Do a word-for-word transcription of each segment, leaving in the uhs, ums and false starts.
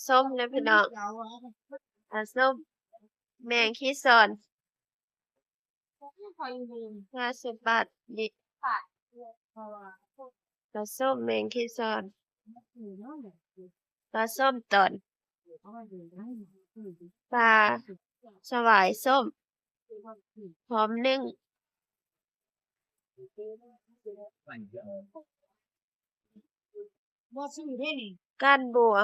ส้มเลยพี่น้อง ปลาส้ม แมงขี้ซ่อน ห้าสิบบาท นี่ ปลาส้มแมงขี้ซ่อน ปลาส้มตอน ปลาสวายส้ม พร้อมนึ่ง บ่ซื้อเด้นี่ ก้านบัว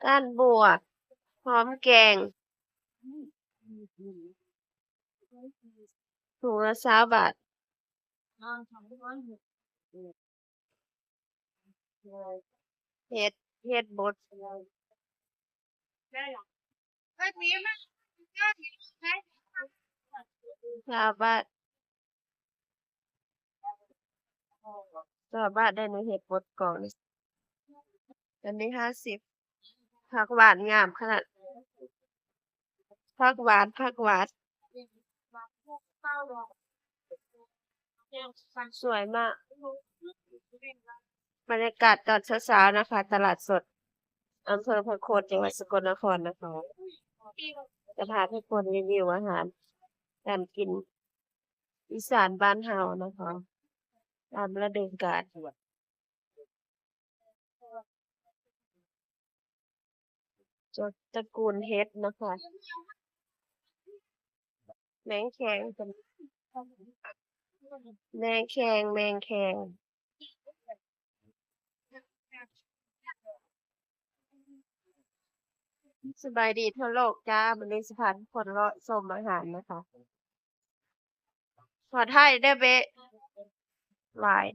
ก้านบัว พร้อมแกง ถุงละซาวบาท เฮ็ด เฮ็ดบด ซาวบาท ซาวบาทได้หนูเฮ็ดบดกล่องนี่ อันนี้ห้าสิบ ผักหวานงามขนาด ผักหวาน ผักหวาน สวยมาก บรรยากาศตอนเช้าๆนะคะ ตลาดสดอำเภอพระโคด จังหวัดสกลนครนะคะ จะพาทุกคนรีวิวอาหาร การกินอีสานบ้านเฮานะคะ ตามฤดูกาล จากตระกูลเห็ดนะคะ แมงแคง แมงแคง แมงแคง สบายดีทั่วโลกจ้า มื้อนี้สิพาทุกคนเลาะชมอาหารนะคะ ขอถ่ายได้เบะ หวาย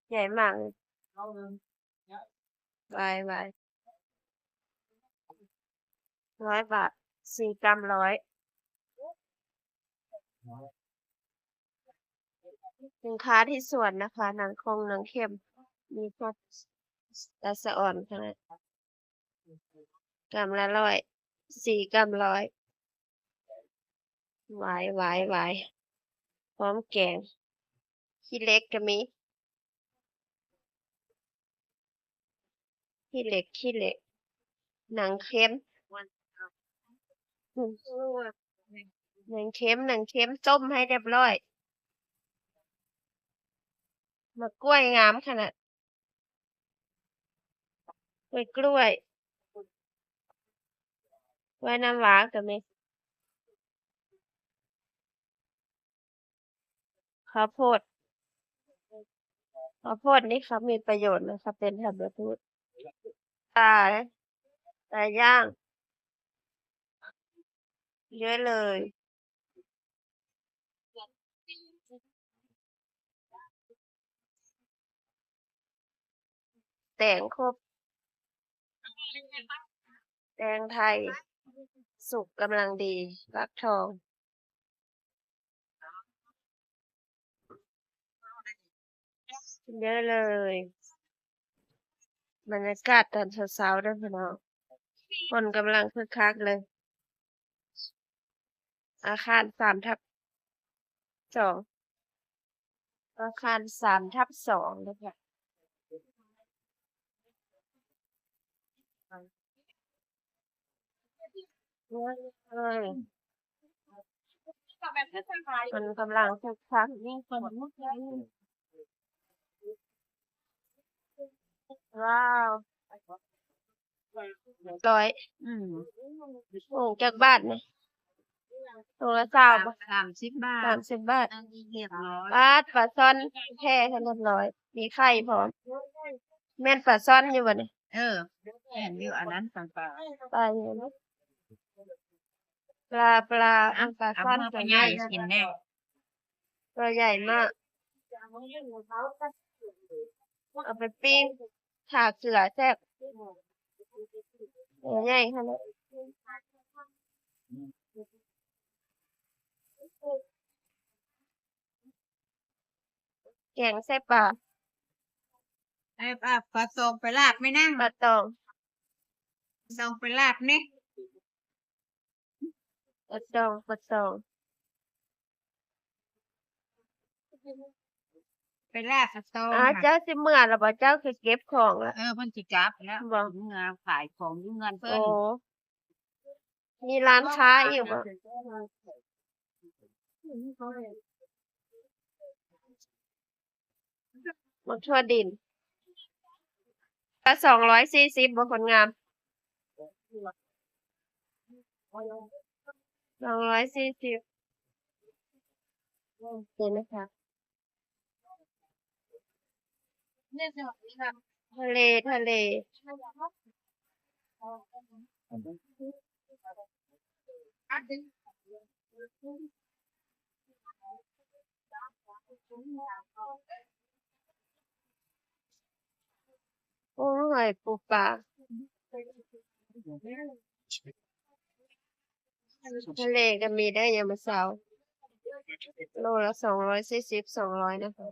ใหญ่มากเลย หวาย หวาย ร้อยบาท สี่กรัมร้อย สินค้าที่สวนนะคะ หนังคงหนังเข้ม มีครบ ตาสะอ่อนขนาด กรัมละร้อย สี่กรัมร้อย หวาย หวาย หวาย พร้อมแกง ขี้เหล็กก็มี ขี้เหล็ก ขี้เหล็ก หนังเค็ม อืม หนังเค็ม หนังเค็ม ต้มให้เรียบร้อย หมากกล้วยงามขนาด กล้วย กล้วย กล้วยน้ำว้าก็มี ข้าวโพด ข้าวโพดนี่เขามีประโยชน์นะคะ เป็นธัญพืช ปลา ปลาย่าง เยอะเลย แตงครบ แตงไทย สุกกำลังดี ฟักทอง เยอะเลย บรรยากาศตอนเช้าๆเด้อพี่น้อง คนกำลังคึกคักเลย อาคารสามทับสอง อาคารสามทับสองนะคะ เออ มันกำลังคึกคัก ว้าว ร้อย อืม โอ้ จักบาทนี่ ถุงละซาวบ่ สามสิบบาท สามสิบบาท อันนี้เรียบร้อย บาท ปลาซ่อนแช่ให้เรียบร้อย มีไข่พร้อม แม่นปลาซ่อนอยู่บ่นี่ เออ แม่นอยู่ อันนั้นปลา ปลาอยู่นะ ปลา ปลา อ่ะ ปลาซ่อน เอามา ตัวใหญ่ ไปย่างกินแน่ ตัวใหญ่มาก เอาไปปิ้ง ขาเสือแซ่บ ตัวใหญ่ขนาด แกงใส่ปลา ไอ้ปลา ปลาตองไปลาบไหมนาง ปลาตอง ตองไปลาบนี่ ปลาตอง ปลาตอง แ ไปแลกสตออ้าว ค่ะ เจ้าสิเมือแล้วบ่ เจ้าคือเก็บของแล้ว เออ เพิ่นสิกลับแล้ว บ่ เมือขายของอยู่เฮือนเพิ่น โอ้ มีร้านค้าอยู่บ่ บักถั่วดิน ละสองร้อยสี่สิบบ่ คนงาม สองร้อยสี่สิบ นี่นะคะ ทะเล ทะเล โอ้ย ปูปลา ทะเลก็มีได้ยามมื้อเช้า โลละสองร้อยสี่สิบ สองร้อยนะคะ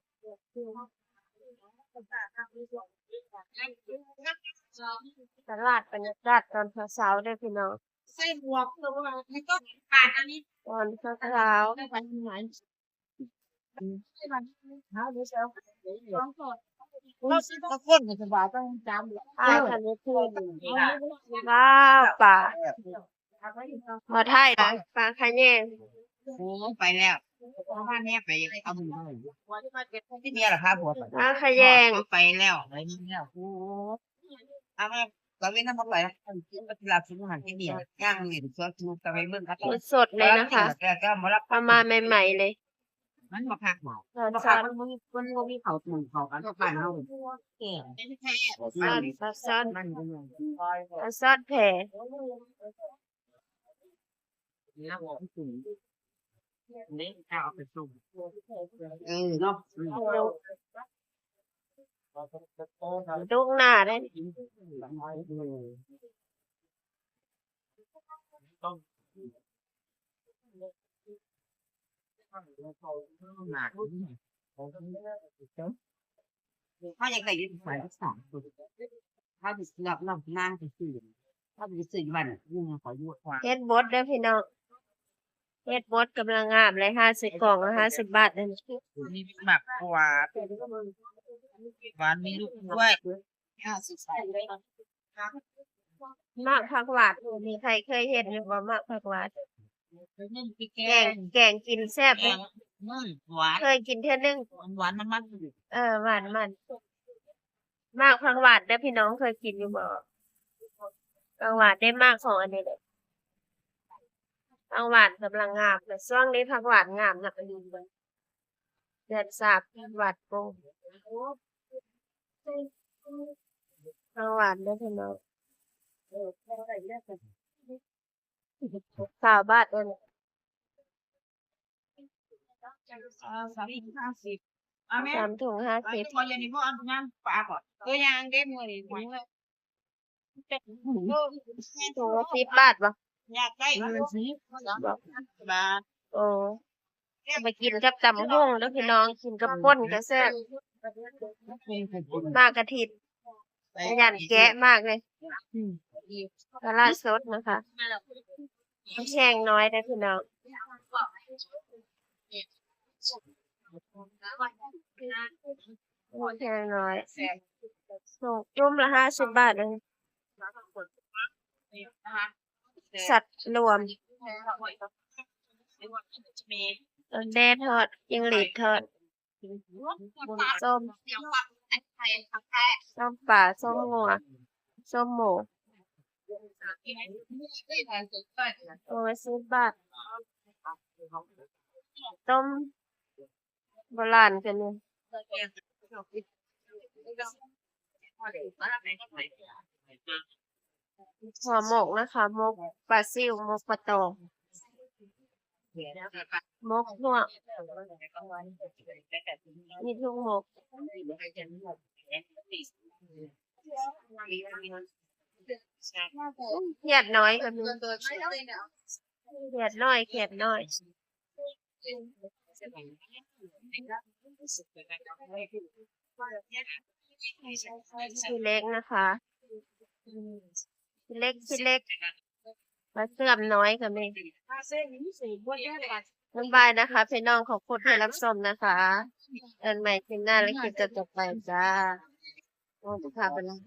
ตลาดบรรยากาศตอนเช้าๆเด้อพี่น้อง ใส่หมวก แล้วก็ปาดอันนี้ ตอนเช้าๆ แล้วไปทางไหน เราสิบกว่าคนก็สบายต้องจำ อ่า เออ คันนี้คือ ว้าว ปลา บ่ไทยนะ ปลาขะแยง โอ้ ไปแล้ว เพราะว่าแม่ไปเอาหมูที่เมียเหรอคะ ผัวไป ปลาขะแยง ไปแล้ว ไปแล้ว โอ้ เอามา ตะเวนนำบ่ไป กินกับลาบกินอาหารที่นี่ ย่างเล่นสวนสนุกตะเวนเบิ่งเขาเจ้า สดๆเลยนะคะ แต่เจ้ามารับ เอามาใหม่ๆเลย มันบ่คักบ่ สดๆ บ่คัก มันบ่มี มันบ่มีข้าวต้มข้าวกันกับบ้านเฮา แก่ ปลาซ่อน มันบ่มี ปลาซ่อนแผ่ แล้วบ่ถึง นี่เอาไปส่ง เออเนาะ ลูกหน้าได้ เขาอยากได้อยู่ที่สายสามคน เขาสิเลือกน้องนางไปซื้อ เขาสิซื้ออยู่บ้าน อืม ขออยู่ขวา เฮ็ดบดเด้อพี่น้อง เฮ็ดบดกำลังงามเลย ห้าสิบกล่องละห้าสิบบาทนั่น มีหมากกวาด หวานมีลูกด้วย ห้าสิบ หมากผักหวาด มีใครเคยเห็นอยู่บ่ หมากผักหวาด แกง แกงกินแซ่บ แก เลย ง อืม หวาน เคยกินเทื่อนึง หวานมันมัน เออ หวานมัน หมากผักหวาดเด้อพี่น้อง เคยกินอยู่บ่ ผักหวาดได้หมากของอันนี้เลย ผักหวาดกำลังงามเลย ช่วงนี้ผักหวาดงามนะ อันนี้เบิ่ง เดือนสาม ผักหวาดโป่ง ผักหวาดเด้อพี่น้อง ซาวบาทเด้อ อ่า สามถุงห้าสิบ อ่ะแม่ สามถุงห้าสิบ อันนี้บ่ อันนี้บ่ อันนั้นปลาก่อน ตัวยางเด้มื้อนี้ ถุงละ ถุงละสิบบาทบ่ อยากได้ อืม บาท โอ้ เอาไปกินกับตำบักหุ่งเด้อพี่น้อง กินกับป่นก็แซ่บ หมากกระถิน ขยันแกะมากเลย อืม ตลาดสดนะคะ แห้งน้อยเด้อพี่น้อง แห้งน้อย ส่งจุ่มละห้าสิบบาทเลย สัตว์รวม แด้ทอด จิ้งหรีดทอด ส้ม ส้มปลา ส้มงัว ส้มหมู โอ้ย สิบบาท ต้มโบราณกันนี่ ห่อหมกนะคะ หมกปลาซิว หมกปลาตอง หมกฮวก มีทุกหมก เขียดน้อยก็มี เขียดน้อย เขียดน้อย ขี้เหล็กนะคะ ขี้เหล็ก ขี้เหล็ก ปลาเสื่อมน้อยก็มี บ๊ายบายนะคะพี่น้อง ขอบคุณที่รับชมนะคะ เจอกันใหม่คลิปหน้าและคลิปต่อๆไปจ้า โอ้ลูกค้าไปแล้ว